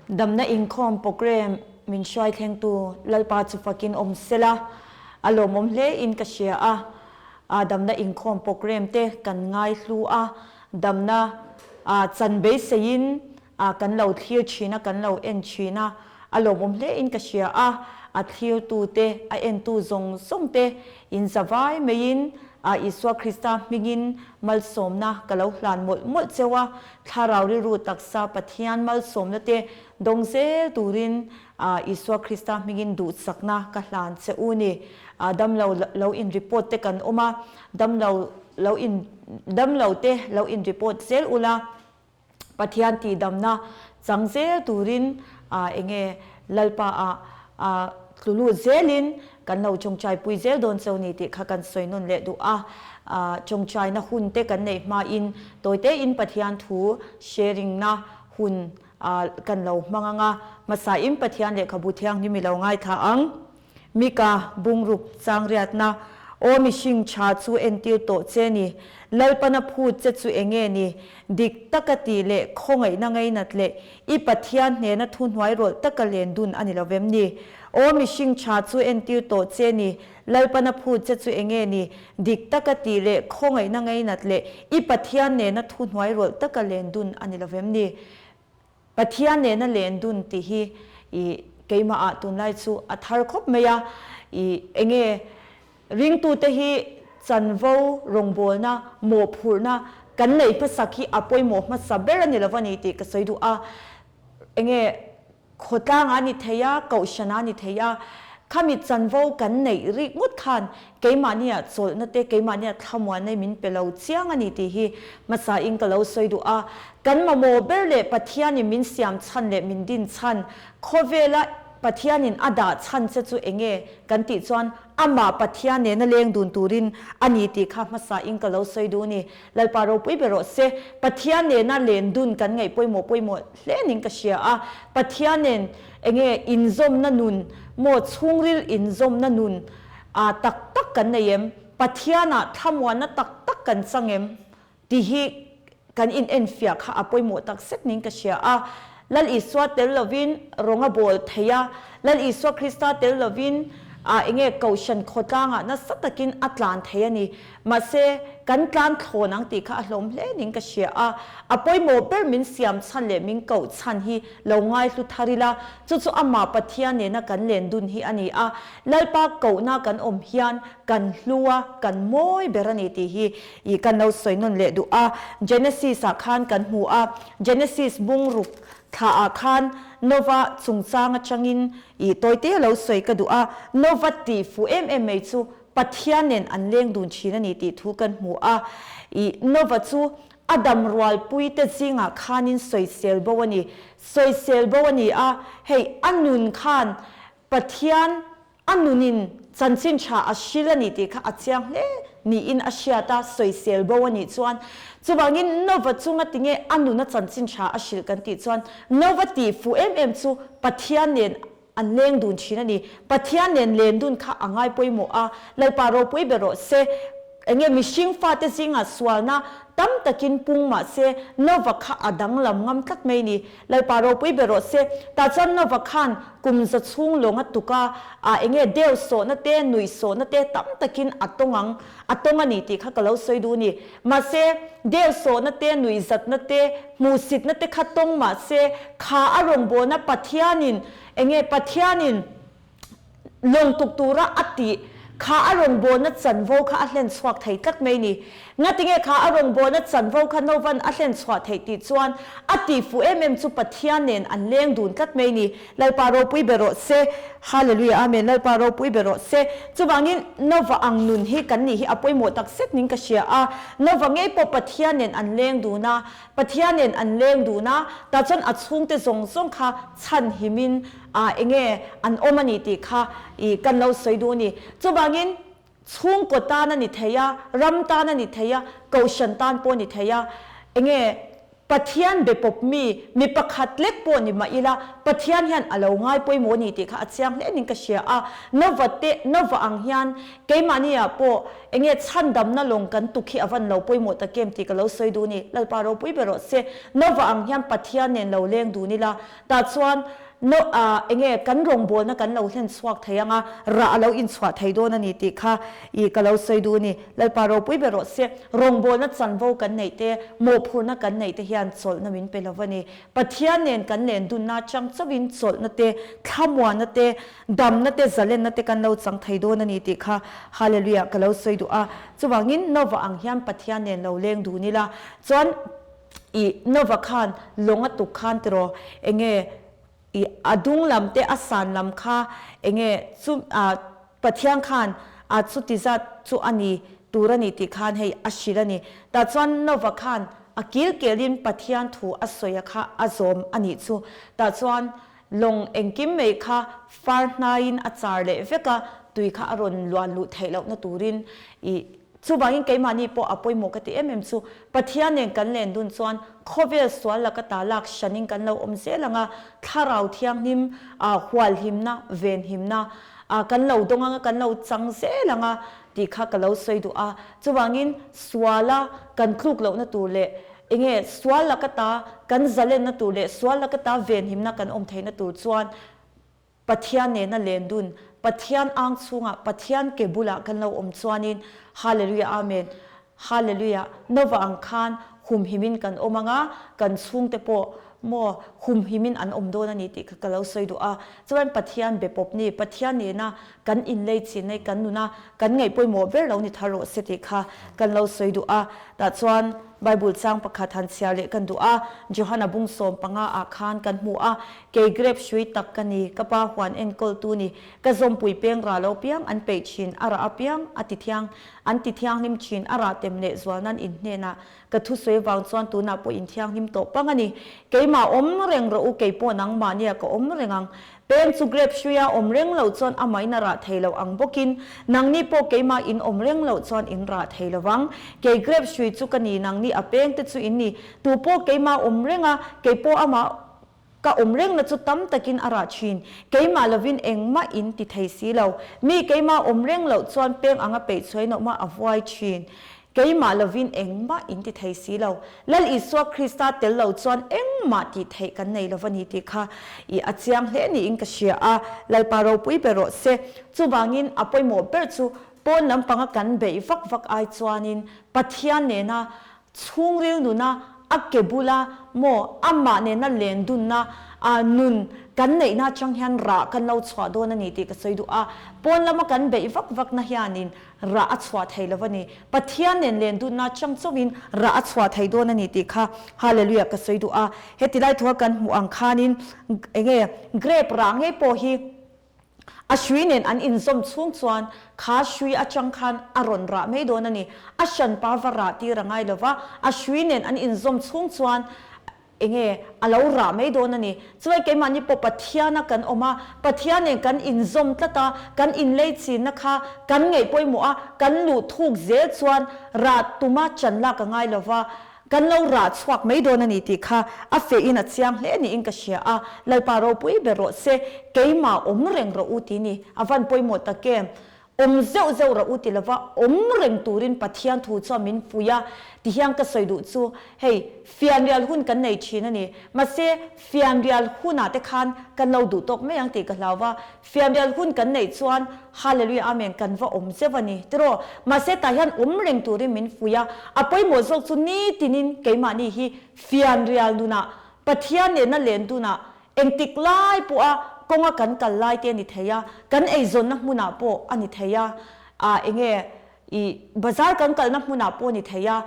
Damna inkhawm programme min hruai thlengtu Lalpa chu fakin awm sela, a lawmawm hle in ka hria a. A damna inkhawm programme te kan ngaihlu a, damna chan beiseiin kan lo thlir thin a, kan lo en thin a, a lawmawm hle in ka hria a. A thlirtu te, a entu zawng zawng te in zavai maiin Isua Krista hmingin malsawmna ka lo hlan mawlh mawlh cheu a, Thlarau rilru taksa Pathian malsawmna te dawng zel turin Isua Krista hmingin duhsakna ka hlan che u ni. Damlo lo in report te kan awm a, damlo lo in damlo te lo in report zel ula, Pathian tihdamna chang zel turin enge Lalpa ah tlu lut zelin kan lo tawngtaipui zel dawn cho ni tih kha kan sawi nawn leh duh a. Tawngtaina hun te kan neih hmain tawitein Pathian thu sharing na hun kan lo hmang ang a, hmasain Pathian lehkhabu thianghlim i lo ngaithla ang. Mika, bungruk, changriatna, Aw mihring tha chu entir tawh che ni, Lalpana phut che chu enge ni, dik taka tih leh khawngaihna ngainat leh i Pathian hnena thuhnuai rawlh taka len dun a ni lo vem ni? Aw mihring tha chu entir tawh che ni, Lalpana phut che chu enge ni, dik taka tih leh khawngaihna ngainat leh i Pathian nena thuhnuai rawlh taka len dun a ni lo vem ni? Pathian nena len dun tih hi i keimahah tunlai chu a thar khawp mai a, i enge ringtute hi chanvo rawngbawlna, mawhphurhna kan neih hmasak hi a pawimawh hmasa ber a ni lo a ni tih ka sawi duh a, enge Khawtlangah a ni thei a, kohhranah a ni thei a, khami chanvo kan neih rik ngawt khan keimahnia chawlhna te, keimahnia thlamuanna min pe lo chiang a ni tih hi hmasain ka lo sawi duh a. Kan mamawh ber leh Pathianin min siam chhan leh min din chhan, khawvela Pathianin a dah chhan che chu enge kan tih chuan amah Pathian nena leng dun turin a ni tih kha hmasain ka lo sawi duh a ni. Lalpa ropui ber rawh se. Pathian nena len dun kan ngaih pawimawh pawimawh hle ning ka hria a. Pathian nen enge inzawmna nun maw chhungril inzawmna nun ah tak tak kan nei em? Pathianah thlamuanna tak tak kan chang em? Tih hi kan in enfiah kha a pawimawh tak zet ning ka hria a. Lal Isua tel lovin rawng a bawl thei a, Lal Isua Krista tel lovin ah enge Kohhran khawtlangah nasa takin a tlan thei a ni. Mahse, kan tlan thlawn ang tih kha a hlawm hle ning ka hria a, a pawimawh ber min siam chhan leh min koh chhan hi lo ngaihlu thar ila, chu chu amah Pathian nena kan len dun hi a ni a, Lalpa kohna kan awm hian kan hlu a, kan mawi ber a ni tih hi ih kan lo sawi nawn leh duh a. Genesis ah khan kan hmu a, Genesis bungruk thla ah khan Nova chungchang atangin ih tawite a lo sawi ka duh a, Nova tih fuh em em mai chu Pathian nen an leng dun thin a ni tih thu kan hmu a, ih Nova chu a dam rualpuite zingah khanin sawisel bo a ni. Sawisel bo a ni a, hei a nun khan Pathian a nunin chanchin tha a hril a ni tih kha a chiang hle niin a hriat a, sawisel bo a nih chuan. Chuvangin Nova chunga tinge a nuna chanchin tha a hrilh kan tih chuan Nova tih fuh em em chu Pathian nen An leng dun thin a ni. Pathian nen len dun kha a ngai pawimawh a, Lalpa ropui ber rawh se. Enge mihring fate zingah sualna tam takin pung mah se, Nova kha a danglam ngam tlat mai ni. Lalpa ropui ber rawh se. Tah chuan Nova khan kum za chhung lawng a tuk a, a enge deu sawhna te, nuih sawhna te tam takin a tawng ang, a tawng a ni tih kha ka lo sawi duh a ni. Mahse, deu sawhna te, nuihzatna te, hmuhsitna te kha tawng mahse, kha a rawngbawlna Pathianin, enge Pathianin lawng tuk tura a tih, kha a rawngbawlna chanvo kha a hlen chhuak thei tlat mai ni. Ngatinge kha a rawngbawlna chanvo kha Novan a hlen chhuah theih tih chuan a tih fuh em em chu Pathian nen an leng dun tlat mai ni. Lalpa ropui ber rawh se. Hallelujah Amen Lalpa ropui ber rawh se. Chuvangin Nova ang nun hi kan nih hi a pawimawh tak zet ning ka hria a. Nova ngei pawh Pathian nen an leng dun a, Pathian nen an leng dun a, tah chuan a chhungte zawng zawng kha chhan himin ah enge an awm a ni tih kha ih kan lo sawi duh a ni. Chuvangin chhungkaw tan a ni thei a, ram tan a ni thei a, kohhran tan pawh a ni thei a, enge. Pathian be pawp mi, mi pakhat lek pawh ni mah ila, Pathian hian a lo ngai pawimawh a ni tih kha a chiang hle nin ka hria a. Nova te, Nova ang hian keimahni ah pawh enge chhandamna lawng kan tuk hi a van lo pawimawh tak em tih ka lo sawi duh a ni. Lalpa ropui ber rawh se. Nova ang hian Pathian nen lo leng dun ila, tah chuan No, ah, enge kan rawngbawlna kan lo hlen chhuak thei ang a, rah a lo inchhuah thei dawn a ni tih kha i ka lo sawi duh a ni. Lalpa ropui ber rawh se, rawngbawlna chanvo kan neih te, mawhphurhna kan neih te hian chawlhna min pe lo va ni. Pathian nen kan len dunna atang chauhin chawlhna te, thlamuanna te, damna te, zalenna te kan lo chang thei dawn a ni tih kha Hallelujah ka lo sawi duh a. Chuvangin Nova ang hian Pathian nen lo leng dun ila chuan, I Nova khan lawng a tuk khan tiraw enge i a dung lam te a san lam kha enge chu a Pathian khan a chuti zat chu a ni tur a ni tih khan hei a hrilh a ni. Tah chuan Nova khan a kil kel in Pathian thu a sawi a kha a zawm a nih chu. Tah chuan lawng engkim mai kha far hnaiin a char leh vek a, tui kha a rawn luan luh theih lohna turin i Chuvangin keimahni pawh a pawimawh ka ti em em chu, Pathian nen kan len dun chuan khawvel sual laka ta lak hranin kan lo awm zel ang a, Thlarau Thianghlim ah hualhimna, venhimna ah kan lo dawng ang a, kan lo chang zel ang a tih kha ka lo sawi duh a. Chuvangin suala kan tluk lohna tur leh enge sual laka ta kan zalenna tur leh sual laka ta venhimna kan awm theihna tur chuan Pathian nena len dun, Pathian ang chhungah, Pathian ke bulah kan lo awm chuanin Hallelujah Amen Hallelujah Nova ang khan humhimin kan awm anga kan chhungte pawh maw humhimin an awm dawn a ni tih kha ka lo sawi duh a. Chuan Pathian be pawp ni, Pathian nena kan inlei chin nei kan nuna kan ngaih pawimawh ber lo ni thar rawh se tih kha kan lo sawi duh a. Tah chuan Bible chang pakhat han chhiar leh kan duh a, Johana bung 15 ah khan kan hmu a, Kei grep hrui tak ka ni, ka pa huan enkawltu ni, ka zawmpui peng rah lo piang an peih thin, a rah apiang a ti thiang, an ti thianghlim thin, a rah tem leh zual nan in hnenah ka thusawi vang chuan tunah pawh in thianghlim tawh pang a ni. Keimah awm reng rawh u, kei pawh nangmahnia ka awm reng ang. Peng chu grep hruia awm reng loh chuan amahin a rah thei lo ang bawkin nangni pawh keimah in awm reng loh chuan in rah thei lo vang. Kei grep hrui chu ka ni, nangni a peng te chu in ni. Tu pawh keimah awm reng a, kei pawh amah Ka awm rengna chu tam takin a rah thin. Keimah lovin engmah in ti thei si lo. Mi keimah awm reng loh chuan peng anga peih chhuai nawhmah a vuai thin. Keimah lovin engmah in ti thei si lo. Lal Isua Krista tel lo chuan engmah tih theih kan nei lo va ni tih kha i a chiang hle niin ka hria a. Lalpa ropui ber rawh se. Chuvangin a pawimawh ber chu pawn lampanga kan beih vak vak ai chuanin Pathian nena Chhungril nuna a ke bula maw amah nena len dunna a nun kan neihna atang hian rah kan lo chhuah dawn a ni tih ka sawi duh a. Pawn lama kan beih vak vakna hianin rah a chhuah thei lo a ni. Pathian nen len dunna atang chauhin rah a chhuah thei dawn a ni tih kha Hallelujah ka sawi duh a. Heti lai thua kan hmuh ang khanin enge grape rah ngei pawh hi A hrui nen an inzawm chhung chuan kha hrui atang khan a rawn rah mai dawn a ni. A hranpa va rah tir a ngai lo va, a hrui nen an inzawm chhung chuan enge a lo rah mai dawn a ni. Chuai keimahni pawh Pathiana kan awm a, Pathian nen kan inzawm tlat a, kan inlei chinna kha kan ngaih pawimawh a, kan luh thuk zel chuan rah tuma chan lak a ngai lo va, Kan lo rah chhuak mai dawn a ni tih kha a fehin a chiang hle niin ka hria a, Lalpa ropui ber rawh se, keimah awm reng rawh u ti ni, a van pawimawh tak em? Awm zeuh zeuh rawh u ti lova awm reng turin Pathian thu chuan min fuih a, tihian ka sawi duh chu hei fianrial hun kan nei thin a ni, mahse fianrial hunah te khan kan lo duh tawk mai ang tih ka hlau va, Fianrial hun kan neih chuan Hallelujah Amen kan va awm zeuh a ni tiraw? Mahse tah hian awm reng turin min fuih a, a pawimawh zawk chu nitinin keimahni hi fianrial nunah, Pathian nena len dunah, engtik lai pawha kawnga kan kal lai te a ni thei a, kan eizawnna hmunah pawh a ni thei a, ah enge i bazar kan kalna hmunah pawh a ni thei a,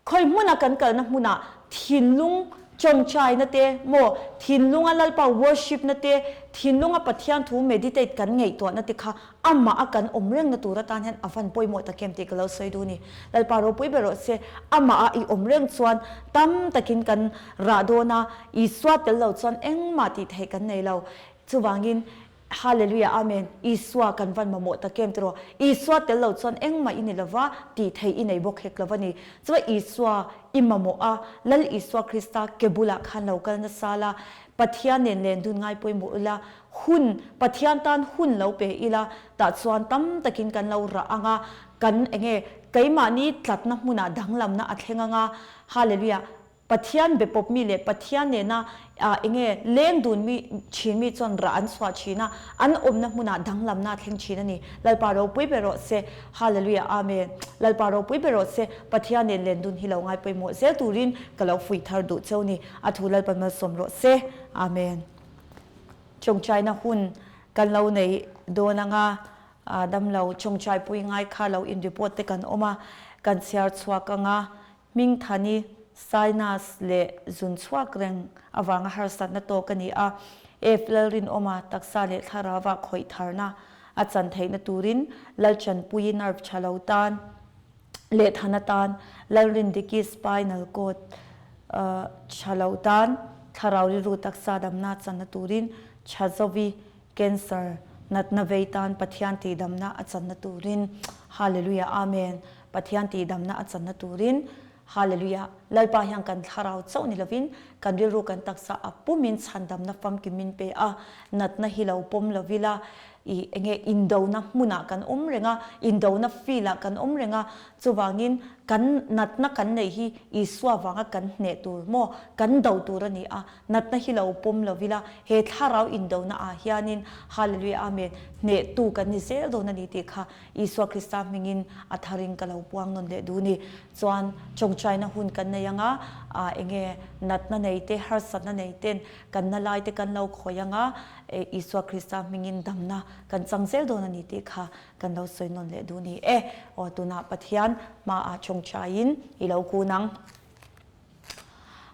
Khawi hmuna kan kalna hmunah thinlung tawngtaina te maw, thinlunga Lalpa worship na te, thinlunga Pathian thu meditate kan ngaihtuahna te kha amah a kan awm rengna tur atan hian a van pawimawh tak em tih ka lo sawi duh a ni. Lalpa ropui ber rawh se, amah a i awm reng chuan tam takin kan rah dawn a, Isua tel lo chuan engmah tih theih kan nei lo. Chuvangin. Hallelujah Amen Isua kan van mamawh tak em tiraw Isua tel lo chuan engmah i ni lova tih theih i nei bawk hek lo a ni. Chuan Isua i mamawh a, Lal Isua Krista ke bulah khan lo kal nasa la, Pathian nen len dun ngai pawimawh ila, hun, Pathian tan hun lo pe ila, tah chuan tam takin kan lo rah ang a, kan enge keimahni tlatna hmunah danglamna a thleng ang a, Hallelujah. Pathian be pawp mi leh Pathian nena enge leng dun mi thin mi chuan rah an chhuah thin a, an awmna hmunah danglamna a thleng thin a ni. Lalpa ropui ber rawh se. Hallelujah Amen. Lalpa ropui ber rawh se. Pathian nen len dun hi lo ngai pawimawh zel turin ka lo fuih thar duh cheu ni. A thu Lalpa malsawm rawh se. Amen. Chawngchaina hun kan lo nei dawn anga damlo chawngchaipui ngai kha lo in report te kan awm a, kan chhiar chhuak anga Hmingthani, sinus leh zun chhuak reng avanga harsatna tawk a ni a, F Lalrinawma taksa leh thlarauva khawih tharna a chan theihna turin Lalchanpuii nerve tha lo tan leh thana tan, Lalrindiki spinal cord tha lo tan thlarau rilru taksa damna channa turin Thazovi cancer natna vei tan Pathian tihdamna a channa turin Hallelujah Amen. Pathian tihdamna a channa turin Hallelujah! Lalpa hian kan thlarau chauh ni lovin kan rilru kan taksa a pumin chhandamna famkim min pe a, natna hi lo pawm lovila i enge indona hmunah kan awm reng a, indona field ah kan awm reng a, chuvangin kan natna kan neih hi Isua vanga kan hneh tur maw kan do tur a ni a, natna hi lo pawm lovila he thlarau indona ah hianin Hallelujah Amen hnehtu kan ni zel dawn a ni tih kha Isua Krista hmingin a tharin ka lo puang nawn leh duh ni. Chuan chawngchaina hun kan nei anga, ah enge natna nei te, harsatna nei ten kan na lai te kan lo khawi anga, Isua Krista hmingin damna kan chang zel dawn a ni tih kha kan lo sawi nawn leh duh ni e. Aw tunah Pathian hmaah chawngchaiin i lo kun ang.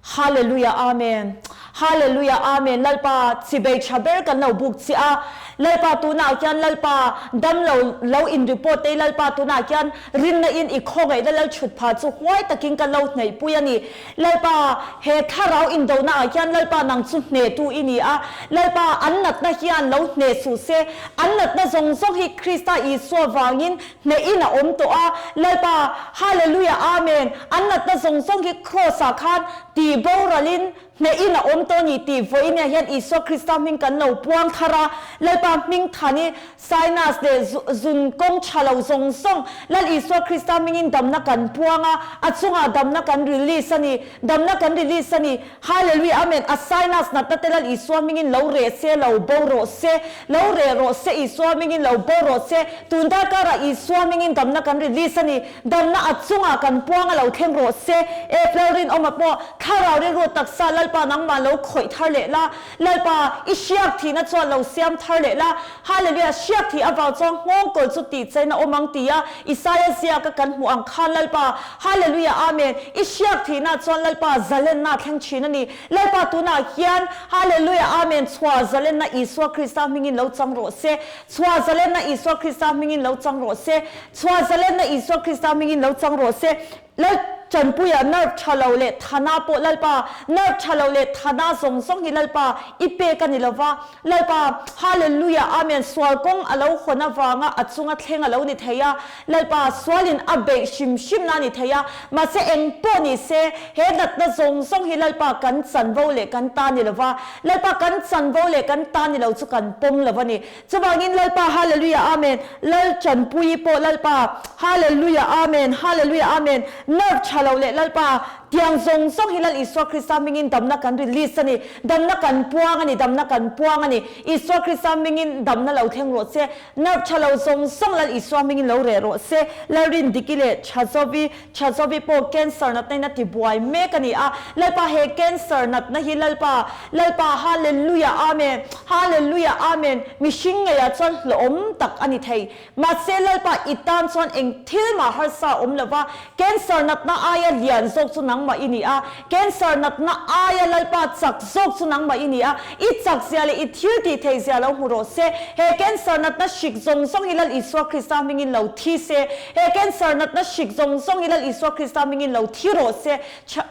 Hallelujah Amen Hallelujah Amen Lalpa chibei tha ber kan lo buk chiah a Lalpa tunah khian Lalpa damlo lo in report te Lalpa tunah khian rinna in i khawngaihna lal thut pha chu huai takin kan lo hnaih pui a ni Lalpa he thlarau indona ah khian Lalpa nang chu hnehtu i ni a Lalpa an natna hian lo hneh suh se an natna zawng zawng hi Krista Isua vangin Hnehin a awm tawh a, Lalpa, Hallelujah, Amen, an natna zawng zawng hi Kraws ah khan tih boralin hnehin a awm tawh a ni tih vawiinah hian Isua Krista hming kan lo puang thar a, Lalpa hming than i sinus leh zun kawng tha lo zawng zawng Lal Isua Krista hmingin damna kan puang a, a chungah damna kan release a ni, damna kan release a ni. Hallelujah Amen a sinus natna te Lal Isua hmingin lo reh se lo bo rawh se lo reh rawh se Isua hmingin lo bo rawh se tun darkarah Isua hmingin damna kan release a ni damna a chungah kan puang a lo thleng rawh se Ef Lalrinawma pawh thlarau rilru taksa Lalpa nangmah lo khawih thar leh la Lalpa i hriak thihna chuan lo siam thar leh la Hallelujah hriak thih avang chuan nghawng kawl chu tih chain a awm ang ti a Isaia ziaka kan hmuh ang khan Lalpa Hallelujah Amen i hriak thihna chuan Lalpa zalenna a thleng thin a ni Lalpa tunah hian Hallelujah Amen chhuah zalenna Isua Krista hmingin lo chang rawh se chhuah zalenna Isua Krista hmingin lo chang rawh se chhuah zalenna Isua Krista hmingin lo chang rawh se Lal Tanpuia nerve tha lo leh thana pawh Lalpa nerve tha lo leh thana zawng zawng hi Lalpa i pek a ni lova Lalpa Hallelujah Amen sual kawng a lo hawn avanga a chunga thleng a lo ni thei a Lalpa sualin a beih hrim hrim na ni thei a mahse eng pawh ni se he natna zawng zawng hi Lalpa kan chanvo leh kan ta ni lova Lalpa kan chanvo leh kan ta ni lo chu kan pawm lo a ni Chuvangin Lalpa Hallelujah Amen Lal Tanpuii pawh Lalpa Hallelujah Amen Hallelujah Amen Nerve tha lo leh Lalpa tiang zawng zawng hi Lal Isua Krista hmingin damna kan release a ni damna kan puang a ni damna kan puang a ni Isua Krista hmingin damna lo thleng rawh se nerve tha lo zawng zawng Lal Isua hmingin lo reh rawh se Lalrindiki leh Thazovi Thazovi pawh cancer natna in a ti buai mek a ni a, Lalpa he cancer natna hi Lalpa, Lalpa Hallelujah Amen, Hallelujah Amen, mihring ngeiah chuan hlawhawm tak a ni thei. Mahse Lalpa i tan chuan eng thil mah harsa a awm lo va, cancer natna aia lian zawk chu nangmah. nangmah i ni a, cancer natna aia Lalpa chak zawk chu nangmah i ni a, i chak zia leh i thil tih theih zia lo hmu rawh se. He cancer natna hrik zawng zawng hi Lal Isua Krista hmingin lo thi se. He cancer natna hrik zawng zawng hi Lal Isua Krista hmingin lo thi rawh se.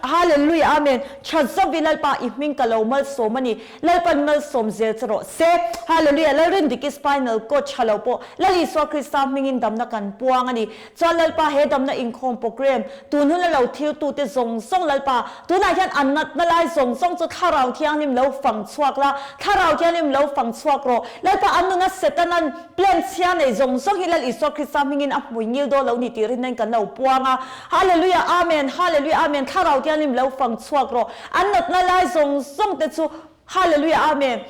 Hallelujah Amen. Tha zawk i Lalpa i hming ka lo malsawm a ni. Lalpan malsawm zel che rawh se. Hallelujah Lalrindiki spinal cord tha lo pawh Lal Isua Krista hmingin damna kan puang a ni. Chuan Lalpa he damna inkhawm program tun hun a lo thil tute zawng zawng Lalpa tunah hian an natna lai zawng zawng chu Thlarau Thianghlim lo fang chhuak la, Thlarau Thianghlim lo fang chhuak rawh. Lalpa an nuna Setanan plan chhia nei zawng zawng hi Lal Isua Krista hmingin a hmui ngil dawn lo ni tih rinna in kan lo puang a. Hallelujah Amen Hallelujah Amen Thlarau Thianghlim lo fang chhuak rawh. An natna lai zawng zawng te chu Hallelujah Amen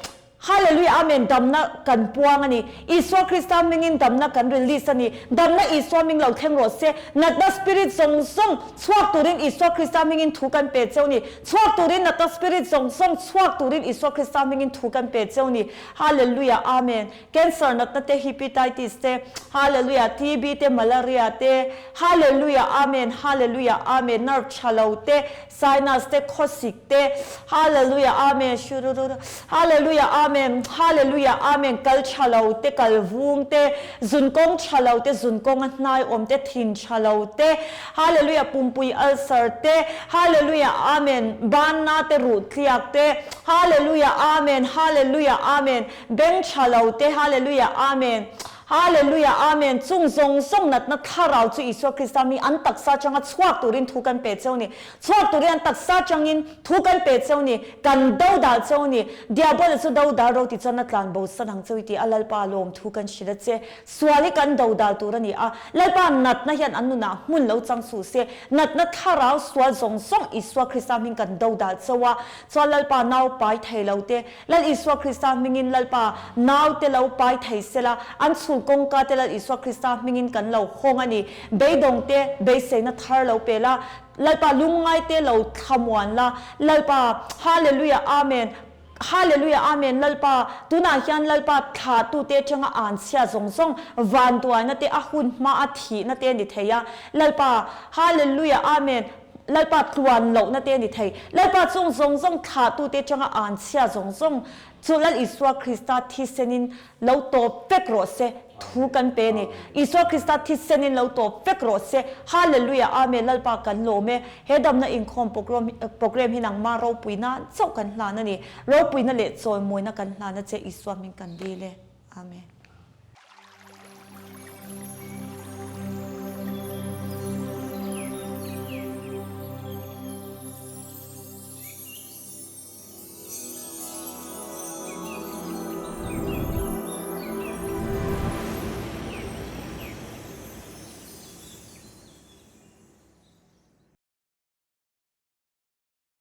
Hallelujah Amen Damna kan puang a ni. Isua Krista hmingin damna kan release a ni. Damna Isua hming lo thleng rawh se. Natna spirit zawng zawng chhuak turin Isua Krista hmingin thu kan pe cheu ni. Chhuak turin natna spirit zawng zawng chhuak turin Isua Krista hmingin thu kan pe cheu ni. Hallelujah Amen Cancer natna te Hepatitis te Hallelujah TB te Malaria te Hallelujah Amen Hallelujah Amen Nerve tha lo te Sinus te khawsik te Hallelujah Amen shurururu Hallelujah Amen Hallelujah Amen kal tha lo te kal vung te zun kawng tha lo te zun kawng a hnai awm te thin tha lo te Hallelujah pumpui ulcer te Hallelujah Amen banna te ruh tliak te Hallelujah Amen Hallelujah Amen beng tha lo te Hallelujah Amen Hallelujah Amen Chung zawng zawng natna thlarau chu Isua Krista mi an taksa atanga chhuak turin thu kan pe cheu ni. Chhuak turin an taksa atangin thu kan pe cheu ni. Kan do dal cheu ni. Diabola chu do dal ro ti chuan a tlan bo san ang cheu i ti a Lalpa lawm thu kan hrilh a che. Sual hi kan do dal tur a ni a. Lalpa natna hian an nunah hmun lo chang suh se. Natna thlarau sual zawng zawng Isua Krista hming kan do dal cheu a. Chuan Lalpa nau pai thei lo te Lal Isua Krista hmingin Lalpa naute lo pai thei sela, an chhul kawngka te Lal Isua Krista hmingin kan lo hawng a ni. Beidawng te beiseina thar lo pe la, Lalpa lungngai te lo thlamuan la, Lalpa Hallelujah Amen Hallelujah Amen Lalpa tunah hian Lalpa thlah tute atanga an chhia zawng zawng vanduaina te a hun hma a thihna te ni thei a, Lalpa Hallelujah Amen Lalpa tluan lohna te a ni thei. Lalpa chung zawng zawng thlahtute atanga an chhia zawng zawng chu Lal Isua Krista thisenin lo tawp vek rawh se thu kan pe a ni. Isua Krista thisenin lo tawp vek rawh se. Hallelujah Amen Lalpa kan lawm e. He damna inkhawm program hi nangmah ropuina chauh kan hlan a ni. Ropuina leh chawimawina kan hlan a che Isua hming kan dil e. Amen.